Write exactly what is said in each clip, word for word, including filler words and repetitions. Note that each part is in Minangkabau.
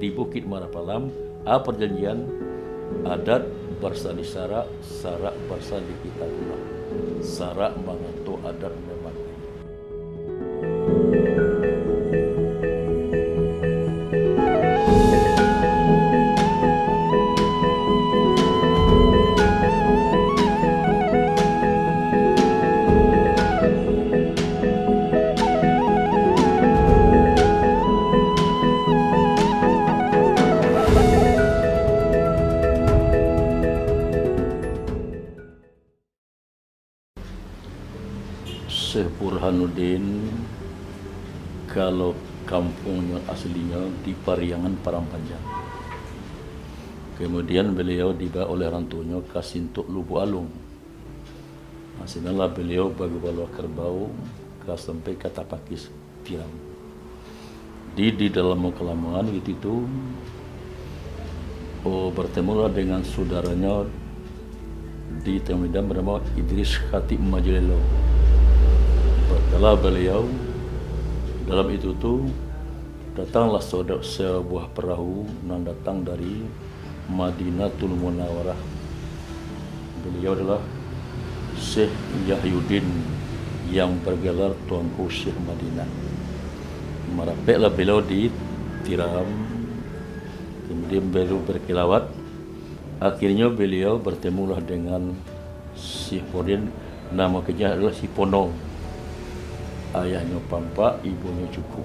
Di Bukik Marapalam, a, parjanjian, adat barasaan di sarak, sarak barasaan di Kitabullah. Sarak mangato adat mamangga. Syekh Burhanuddin, kalau kampuangnyo aslinyo di Pariangan Padang Panjang. Kemudian baliau dibawa oleh orang tuonyo ka Sintuak Lubuak Aluang. Nah, sinanlah baliau bagubalo karabau ka sampai ka Tapakis Tiram. Di, di dalam kalamoan itu tu, oh, bertemulah dengan saudaranyo di Tengah Medan bernama Idris Khatib Majalelo. Berkala baliau dalam itu tu, datanglah sebuah perahu nan datang dari Madinatul Munawarah. Baliau adalah Syekh Yahyuddin yang bergelar Tuanku Syekh Madinah. Marapeklah baliau di Tiram, kemudian baliau berkelawat. Akhirnyo baliau bertemulah dengan Syekh Burhanuddin, namo kerenyo adalah Syekh Pono. Ayahnyo Pampak, ibunyo Cukuik.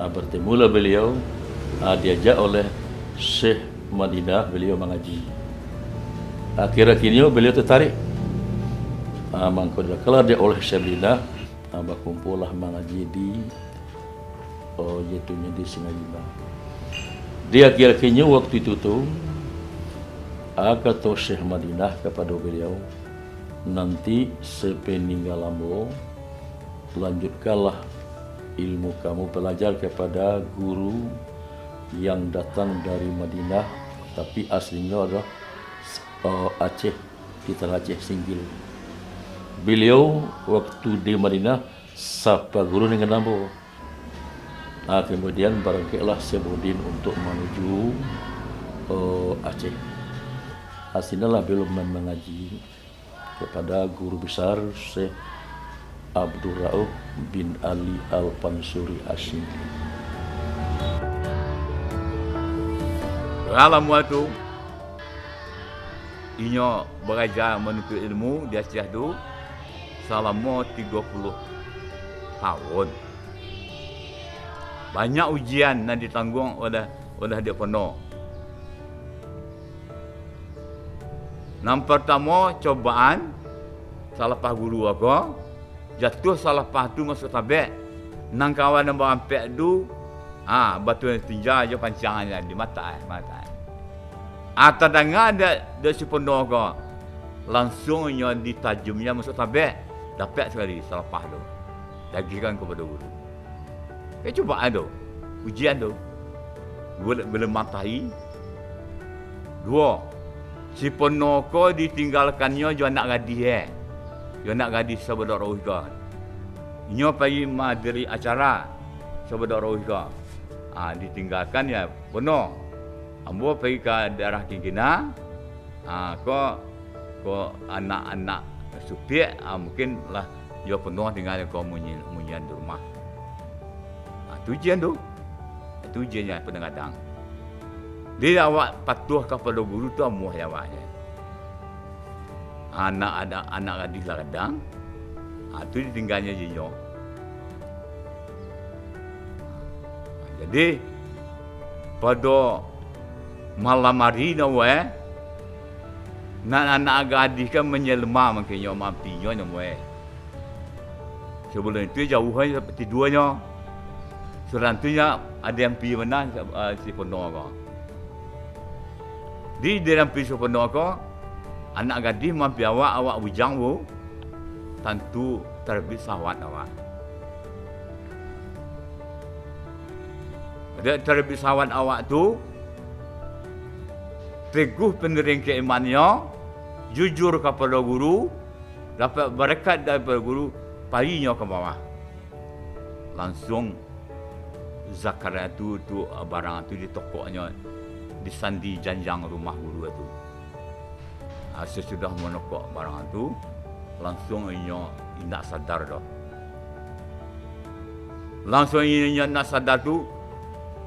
Ah, bertemulah baliau, ah, diajak oleh Syekh Madinah, baliau mangaji. Akhir-akhirnyo baliau tertarik. Ah, mangko dibaolah dek oleh Syekh Madinah, ah, bakumpullah mangaji di, oh, yaitu di Sungai Limbang. Di akhir-akhirnyo waktu itu tu, ah, kato Syekh Madinah kapado baliau, "Nanti sapaninggal ambo, lanjutkanlah ilmu kamu balajar kepada guru yang datang dari Madinah, tapi aslinyo adalah, eh, Aceh, di tanah Aceh Singgil." Baliau waktu di Madinah sapaguru dengan ambo. Ah, kemudian barangkeklah Syekh Burhanuddin untuk manuju, eh, Aceh. Ah, sinanlah baliau mangaji kepada guru besar Syekh Abdul Rauf bin Ali Al-Pansuri Asyingkili. Lah lamo tu, inyo baraja manuntuik ilmu di Aceh tu salamo tigo puluah tahun. Banyak ujian nan ditangguang oleh, oleh Dek Pono. Nan partamo, cobaan, salapah guru ko, jatuah salapah tu masuak tabek. Nan kawan nan barampek tu, ha, batu nan tinja jo pancang nan di matai, matai. Ah, tadanga dek, dek si Pono ko, lansuang inyo ditajamnyo masuak tabek, dapek sakali salapah tu. Diagihkan kapado guru. Eh, cubaan tu, ujian tu. Gule-, guleh matahi. Duo, si Pono ko ditinggalkannyo jo anak gadih, eh. Jo anak gadih sabodok rauh ko. Inyo pai mahadiri acara sabodok rauh ko. Ah, ditinggalkan yo, Pono. Ambo pai ka daerah Kingkina. Ah, ko, ko anak-anak supiak, ah, mungkin lah yo Pono tingga ko munyi-, munyian di rumah. Ah, tu ujian tu. Tu ujian nan kadang-kadang. Jadi awak patuah kapado guru tu amuah yo awaknyo. Anak, anak, anak gadih lah gadang, ah, tu ditinggalnyo jo inyo. Jadi, pado malam ari no, weh, nan anak gadih kan manyalema mangkonyo, maampinyo nyo, weh. Sabalun itu jauah, weh, tiduanyo. Surang tu nyo ado ampia bana, eh, si Pono ko. Di, di dalam pinso Pono ko, anak gadih maampia awak, awak bujang tu, tantu tarbit sahwat awak. Dek tarbit sahwat awak tu, teguh pandirinyo kaimannyo, jujur kapado guru, dapek barekat daripado guru, painyo ka bawah. Lansuang Zakaria tu, tu, ah, barang tu ditokoknyo di sandi janjang rumah guru tu. Ah, sasudah manokok barang tu, langsuang inyo indak sadar doh. Langsuang inyo indak sadar tu,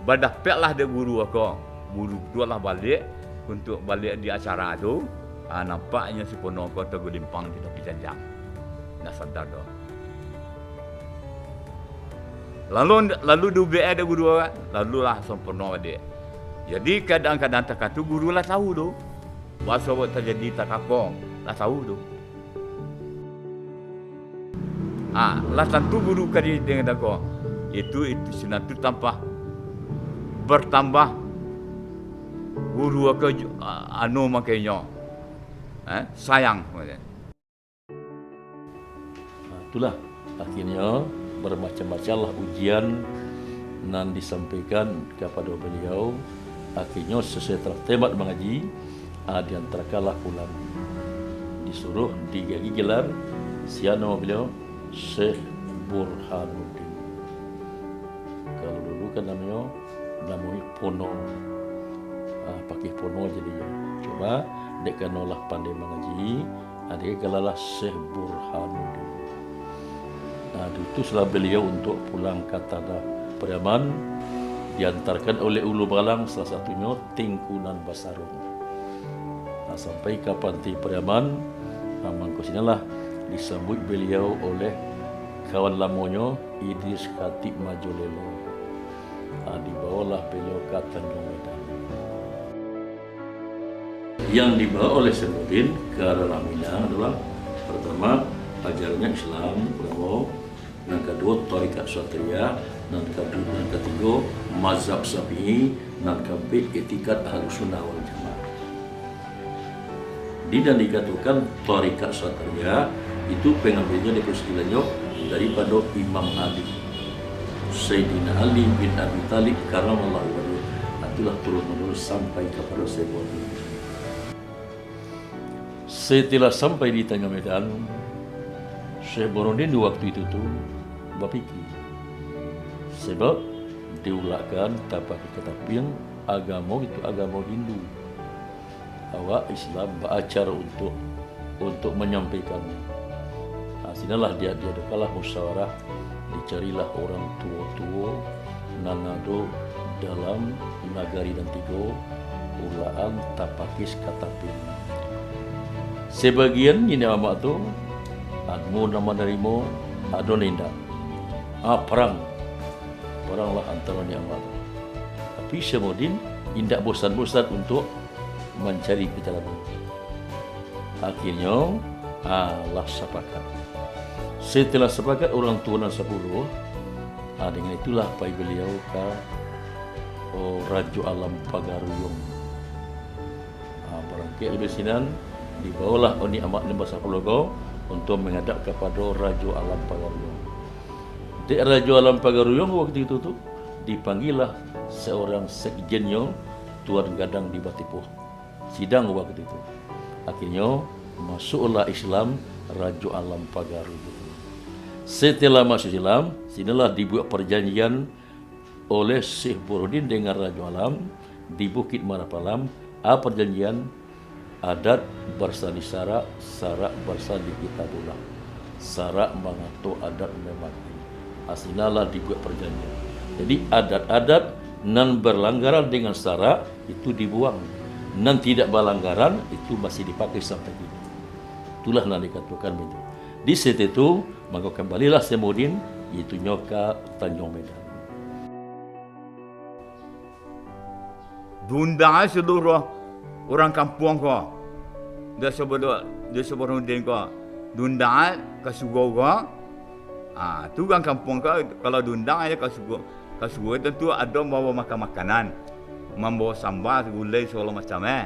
badapeklah dek guru ko. Guru tu lah baliak, untuak baliak di acara tu, ah, nampak inyo si Pono ko tagulimpang di tapi janjang. Indak sadar doh. Lalu, lalu diubek dek guru, lalu lah sampono dek. Jadi, kadang-kadang takah tu guru lah tahu tu. Baso tajadi takah ko, lah tahu tu. Ah, lah tantu guru ka di-, dengan takah. Itu, itu sinan tu tambah, bertambah guru ka ju-, ah, anu, maknyo, eh, sayang. Nah, itulah, akhirnyo, bamacam-macamlah ujian nan disampaikan kapado baliau. Akhirnyo, sasudah tamat mangaji, ah, diantakanlah pulang. Disuruah diagiah gelar, sia namo baliau, Syekh Burhanuddin. Kalau dulu kan namonyo, namonyo Pono. Ah, Pakih Pono jadinyo. Cuma, dek karano lah pandai mangaji, ah, diagiah gelar lah Syekh Burhanuddin. Nah, diutuslah baliau untuak pulang ka tanah Pariaman, diantakan oleh Ulu Balang, salah satunyo Tengku Nan Basaruang. Nah, sampai ka pantai Pariaman, nah, mangko sinanlah disambuik baliau oleh kawan lamonyo, Idris Khatib Majolelo. Ah, dibawolah baliau ka Tanjuang Medan. Yang dibawa oleh Syekh Burhanuddin ka ranah Minang adalah, pertama, ajarannya Islam, pertama, nan kaduo, tarekat Syatria, nan kadu-, nan katigo, mazhab Syafi'i, nan kaampek, itikad Ahlussunnah wal Jamaah. Di nan dikatokan tarekat Syatria, itu pangambilnyo dari, istilahnyo, daripado Imam Ali. Sayyidina Ali bin Abi Thalib karramallahu wajhahu, itulah turun-manurun sampai kapado Syekh Burhanuddin. Setelah sampai di Tanjuang Medan, Syekh Burhanuddin di waktu itu tu bapikir, sebab diulakkan tapakai katapiang, agamo itu agamo Hindu. Awak Islam baa caro untuak, untuak manyampaikannyo. Ha, sinanlah dia, diadokanlah musyawarah, dicarilah urang tuo-tuo nan ado dalam nagari nan tigo, ulakan tapakis katapiang. Sabagian niniak mamak tu, ado nan manarimo, ado nan indak. Ah, parang. Paranglah antaro niniak mamak tu. Tapi Syekh Burhanuddin indak bosan-bosan untuak mancari pitalaku. Akhirnyo, ah, lah sapakat. Setelah sapakat urang tuo nan sapuluah, ah, dengan itulah pai baliau ka, oh, Rajo Alam Pagaruyuang. Ah, barangkek dari sinan, dibawolah niniak mamak nan basapuluah ko untuak mangadap kapado Rajo Alam Pagaruyuang. Dek Rajo Alam Pagaruyuang waktu itu tu, dipanggialah saurang sekjennyo, Tuan Gadang di Batipuah. Sidang waktu itu. Akhirnyo, masuaklah Islam Rajo Alam Pagaruyuang. Setelah masuak Islam, sinanlah dibuek parjanjian oleh Syekh Burhanuddin dengan Rajo Alam di Bukik Marapalam, a, parjanjian adat barsandi sarak, sarak barsandi kitabullah. Sarak mangato, adat mamati. A, sinanlah dibuek parjanjian. Jadi, adat-adat nan balanggaran dengan sarak, itu dibuang. Nan tidak balanggaran, itu masih dipakai sampai kini. Itulah nan dikatokan baitu. Di situ tu, mako kambalilah Syekh Burhanuddin, iaitunyo ka Tanjuang Medan. Diundang ai saluruah urang kampuang ko, dek Syekh Bur-, dek Syekh Burhanuddin ko, diundang ai ka surau ko. Ah, tu urang kampuang ko, kalau diundang ai ka surau, ka surau tantu ado mambawa makan-makanan, mambawa samba, gulai, sagalo macam, eh.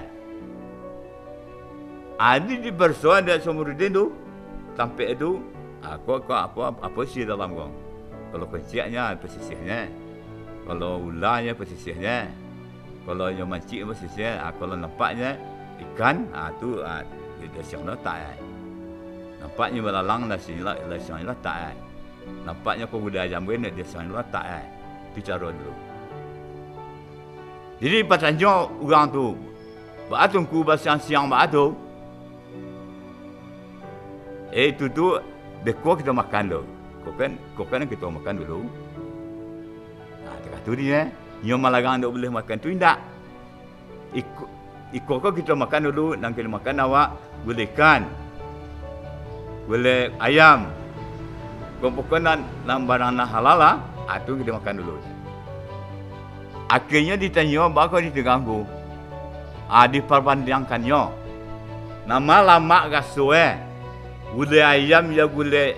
Adi dipareso dek Syekh Burhanuddin tu, tampek tu, ah, ko, ko, apo, apo isi dalam ko? Kalau kenciknyo, pasisiahnyo. Kalau ulanyo, pasisiahnyo. Kalau inyo mancik, pasisiah. Ah, kalau nampaknyo ikan, ah, tu, ah, di, di siang latak, eh. Nampaknyo balalang, lah siang, lah siang latak, eh. Nampaknyo ko gudai ayam, di siang latak, eh. Itu caro dulu. Jadi, batanyo urang tu, "Baa tu Ngku basiang-siang baa tu?" "Eh, itu tu, beko kito makan dulu. Ko kan, ko kan kito makan dulu." Nah, takah tu di, eh, nyo malarang dak buliah makan tu, indak. Iko, iko ko kito makan dulu, nan kito makan awak gulai ikan, gulai ayam, pokok-pokok nan, nan barang nan halal lah, ah, tu kito makan dulu. Akhirnyo ditanyo, baa kok ditingga Ngku? Ah, dipabandiangkannyo, nan ma lamak raso, eh, gulai ayam, yo gulai,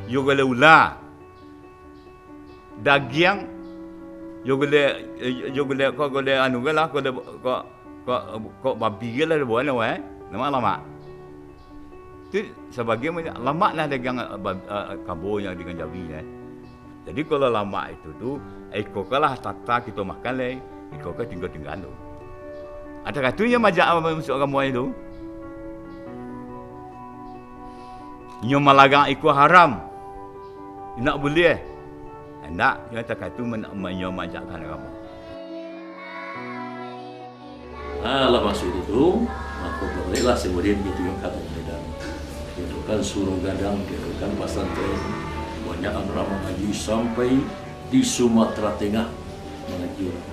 yo gulai ula. Dagiang, yo gulai, yo gulai, kok gulai anu ko lah, gulai, kok, kok, kok babi ko lah dibawa nyo, eh, lamak-lamak. Tu sabagian banyak lamak lah dagiang, eh, bab-, eh, kabonyo dengan jawi, eh. Jadi, kalau lamak itu tu, eh, iko ko lah tata kito makan lai, iko ko tingga-tingga tu. Atau katu nyo majak masuak agamo itu. Nyo malarang iko haram. Indak buliah. Indak, nyo takah tu men-, men-, nyo maajakkan agamo. Ah, lah masuak itu tu, mako, baliklah kemudian dia tunjukkan Medan. Dia tunjukkan Surau Gadang, dia tunjukkan pasantren. Banyak urang mangaji sampai di Sumatera Tengah. Mangaji urang.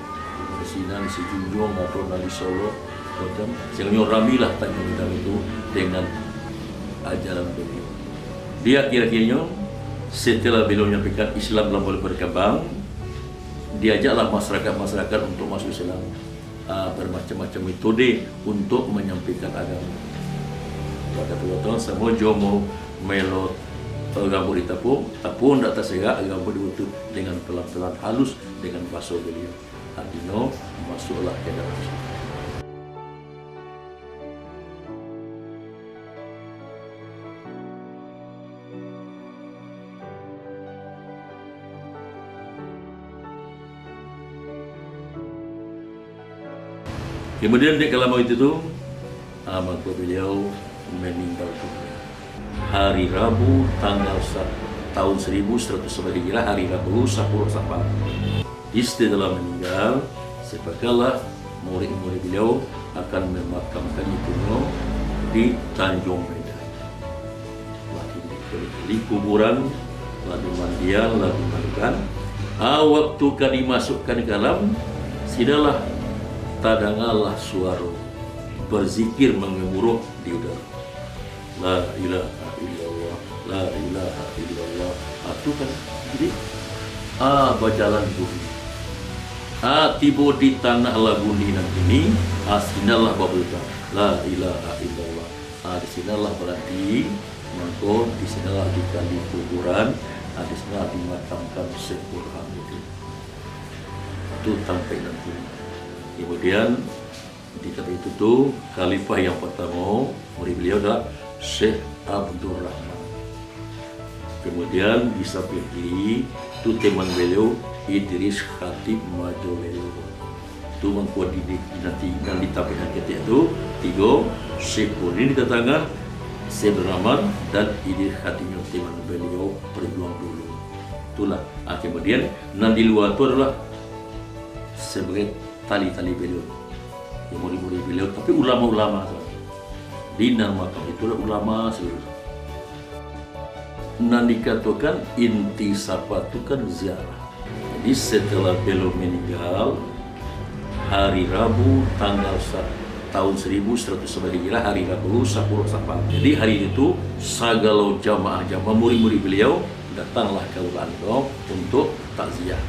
Di sinan, di Sijunjuang, atau di Solok, macam. Sehingga ramilah Tanjung Medan itu dengan ajaran beliau. Di akhir-akhirnyo, setelah beliau menyampaikan Islam telah mulai berkembang, diajaklah masyarakat-masyarakat untuk masuk Islam, ah, bermacam-macam metode untuk menyampaikan agama. Bak kato urang, samo jo mo-, melo, eh, rambuik ditapuang, tapuang ndak taserak, rambuik dibutuh dengan pelan-pelan, halus, dengan baso beliau. Artinyo, masuklah ka dalam Islam. Kemudian, dek kalamo itu tu, ah, mangko beliau meninggal dunia. Hari Rabu, tanggal sa-, tahun seribu seratus sembilan Hijrah, hari Rabu, sapuluah Safar. Jadi, setelah meninggal, sepakatlah murid-murid beliau akan memakamkan itunyo di Tanjung Medan. Lah di, di kuburan, lah dimandian, lah dimandikan. Ah, waktu ka dimasukkan ka dalam, sudah lah tadangalah suaro berzikir manggamuruah di udara. La ilaha illallah, la ilaha illallah. Ah, tu kan. Jadi, ah, bajalan bunyi. Ah, tibo di tanah Lagundi nan kini, ah, sinanlah babunyi, la ilaha illallah. Ah, di sinanlah baranti, mangko di sinanlah dikali kuburan, ah, di sinanlah dimakamkan Syekh Burhan itu. Tu tampek nan kini. Kemudian, di tampek itu tu, khalifah yang pertamo, murid beliau adalah Syekh Abdul Rahman. Kemudian, di samping kiri, tu teman beliau, Idris Khatib Majolelo. Tu mangko di, di, di nanti, nan di tampek nan ketek tu, tigo, Syekh Burhanuddin di tatangah, Syekh Abdul Rahman, dan Idris Khatib yang teman beliau berjuang dulu. Itulah. Ah, kemudian, nan di lua tu adalah sebagai tali-tali beliau, ya, murid-murid beliau, tapi ulama-ulama tu. Di nan makam itu adalah ulama seluruh. Nan dikatokan inti safar tu kan ziarah. Jadi, setelah beliau meninggal, hari Rabu tanggal sa-, tahun seribu seratus sembilan Hijrah, hari Rabu, sapuluah Safar. Jadi, hari itu, sagalo jamaah-jamaah, murid-murid beliau, datanglah ka urang tu untuk takziah.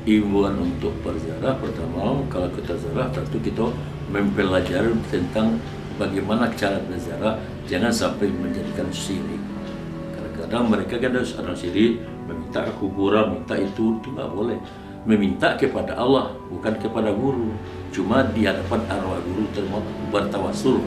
Imbauan untuk berziarah, pertama, kalau kita ziarah, tentu kita mempelajari tentang bagaimana cara berziarah, jangan sampai menjadikan syirik. Kadang-kadang mereka kan ada orang syirik, meminta ke kuburan, minta itu, itu nggak boleh. Meminta kepada Allah, bukan kepada guru. Cuma di hadapan arwah guru, terima bertawasul.